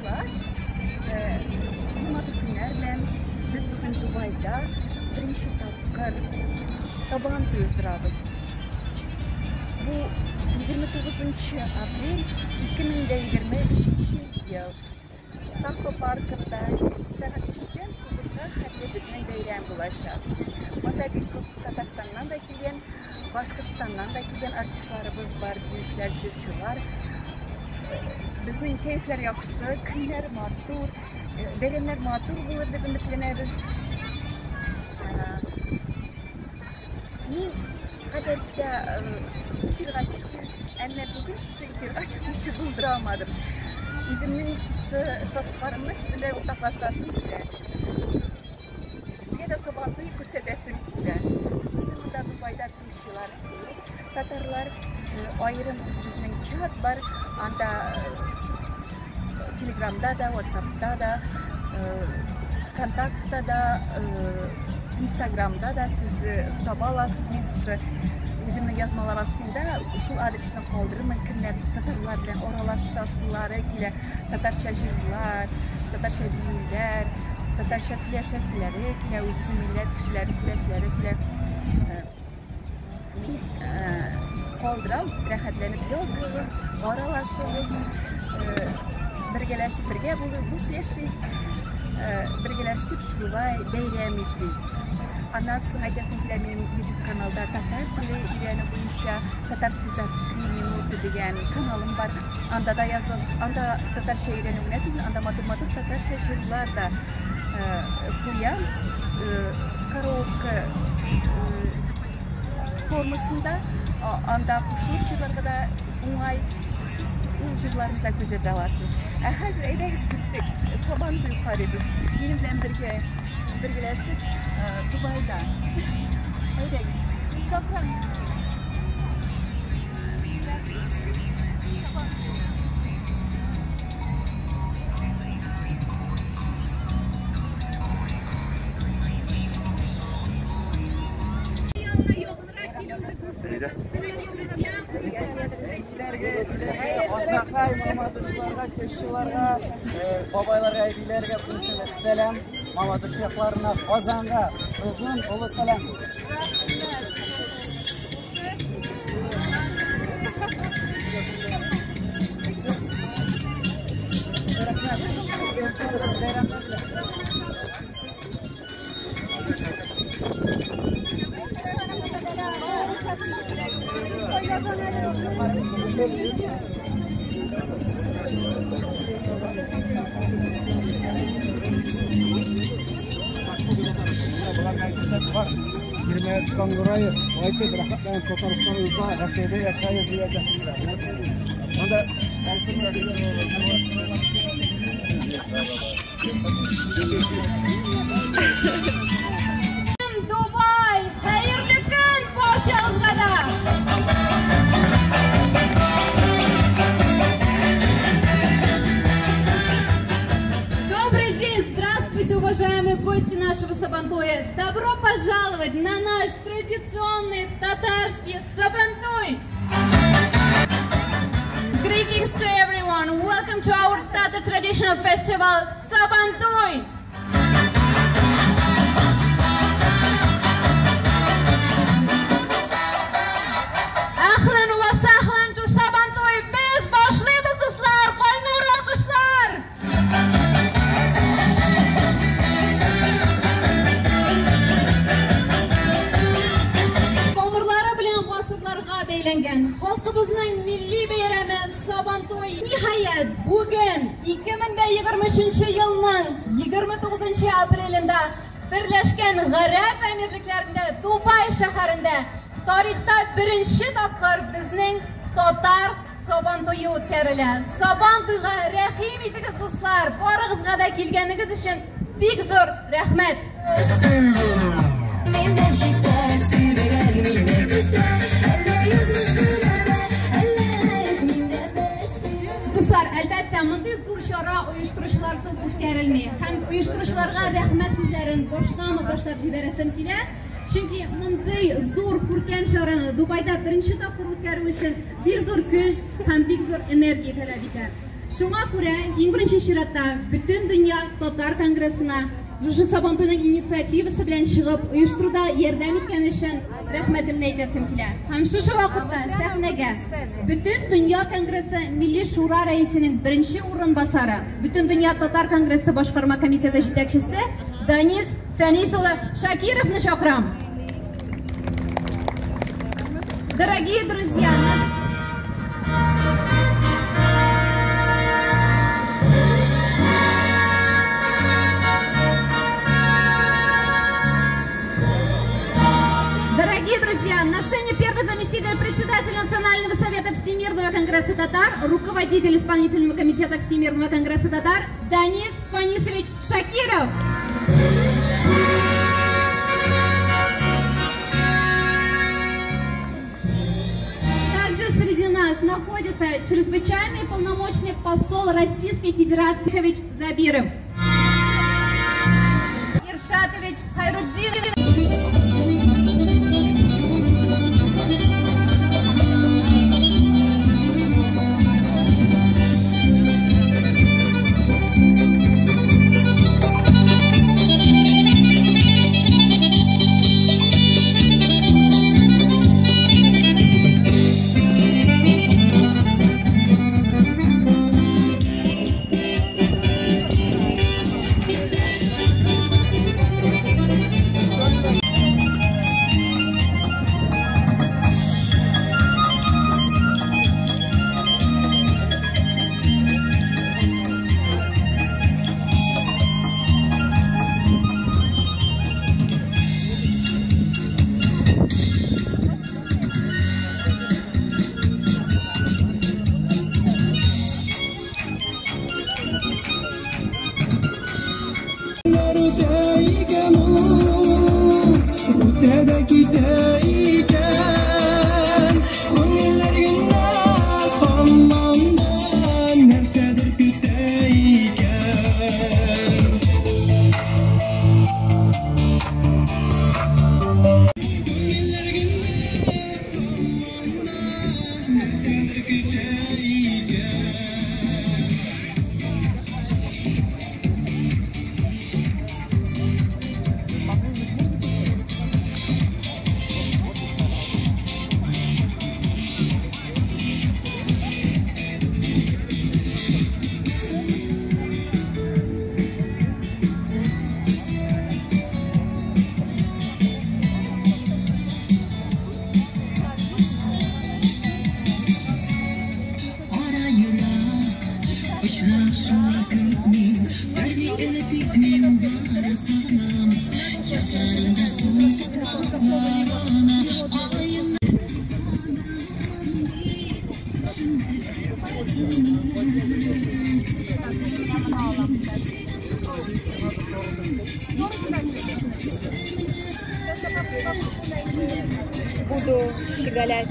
Дуслар, сезне матур көннәр белән. Без бүген Дубайда беренче тапкыр Сабан туе уздырабыз. Бу 29 апрель 2023 ел. Сахо паркында сәгать 3-тән 9-га хәтле безнең бәйрәм булачак. Монда бик күп Татарстаннан да килгән, Башкортстаннан да килгән артистларыбыз бар, биючеләр, җырчылар. Безнең кәефләр яхшы, көннәр матур, бәйрәмнәр матур булыр дип өметләнәбез. Мин гадәттә эфирга чыкмыйм, әмма бүген шушы эфирга чыкмыйча булдыра алмадым. Үземнең шушы шатлыкларымны сезнең белән уртаклашасым килә. Сезгә дә Сабантуй күрсәтәсем килә. Безнең монда Дубайда туучылар күп. Татарлар аерым үзебезнең чат бар. Анда Телеграмда да, Ватсапта да, Контактта да, Инстаграмда да сез таба аласыз. Мин шушы үземнең язмалар астында шул адресны калдырырмын. Кемнәр татарлар белән аралашасылары килә, татарча җырлар, татарча биюләр, татарча сөйләшәселәре килә, үзебезнең милләт кешеләрен күрәселәре килә. Мин калдырам, рәхәтләнеп языгыз, аралашыгыз, бергәләшеп бергә булып, дус яшик, бергәләшеп шулай бәйрәм итик. Аннан соң әйтәсем килә, минем YouTube каналда татар теле өйрәнү буенча Татарский за 3 минуты дигән каналым бар. Анда да языгыз. Анда татарча өйрәнү генә түгел, анда матур-матур татарча җырлар да куям. Караоке формасында анда кушылып җырларга да уңай. Сез ул җырларны да күзәтә аласыз. Ә хәзер әйдәгез киттек. Сабантуй карыйбыз. Минем белән бергә бергәләшеп Дубайда. Әйдәгез. Чакырам. Азнакай, Мамадышларга, тещаларга, бабайларга, әбиләргә күршене сәлам. Мамадыш якларына, Казанга озын олы сәлам. Girmeye Gurayı, Aytı Rəhatlayan Tataristan Ufa, Rəsədə Yəxayı ziyadəsində. Onda Дубай, хәерле көн барчагызга да! Добрый день, здравствуйте, уважаемые гости нашего Сабантуя! Добро пожаловать на наш традиционный татарский Сабантуй! Greetings to everyone! Welcome to our Tatar traditional festival, Sabantuy! Әһлән вә сәһлән to Сабантуй! Без башлыйбыз, дуслар! Кайнар алкышлар! Тамырлары белән гасырларга бәйләнгән халкыбызның милли бәйрәме Сабантуй. Ниһаять, бүген 2023 елның 29 апрелендә Берләшкән Гарәп Әмирлекләрендә Дубай шәһәрендә тарихта беренче тапкыр безнең татар Сабантуе үткәрелә. Сабантуйга рәхим итегез, дуслар! Барыгызга да килгәнегез өчен бик зур рәхмәт! Дуслар, әлбәттә, мондый зур чара оештыручыларсыз үткәрелми. Һәм оештыручыларга рәхмәт сүзләрен баштан ук башлап җибәрәсем килә. Чөнки мондый зур күркәм чараны Дубайда беренче тапкыр үткәрү өчен бик зур көч һәм бик зур энергия таләп итә. Шуңа күрә иң беренче чиратта Бөтендөнья татар конгрессына шушы Сабантуйның инициативасы белән чыгып оештыруда ярдәм иткән өчен рәхмәтемне әйтәсем килә. Һәм шушы вакытта сәхнәгә Бөтендөнья конгрессы Милли Шура рәисенең беренче урынбасары, Бөтендөнья татар конгрессы башкарма комитеты җитәкчесе Данис Фәнис улы Шакировны чакырам. Дорогие друзья, нас Дорогие друзья, на сцене первый заместитель председателя Национального совета Всемирного конгресса татар, руководитель исполнительного комитета Всемирного конгресса татар Данис Фанисович Шакиров. Также среди нас находится чрезвычайный полномочный посол Российской Федерации Хавич Забиров. Иршатович Хайрутдинов. Буду щеголять.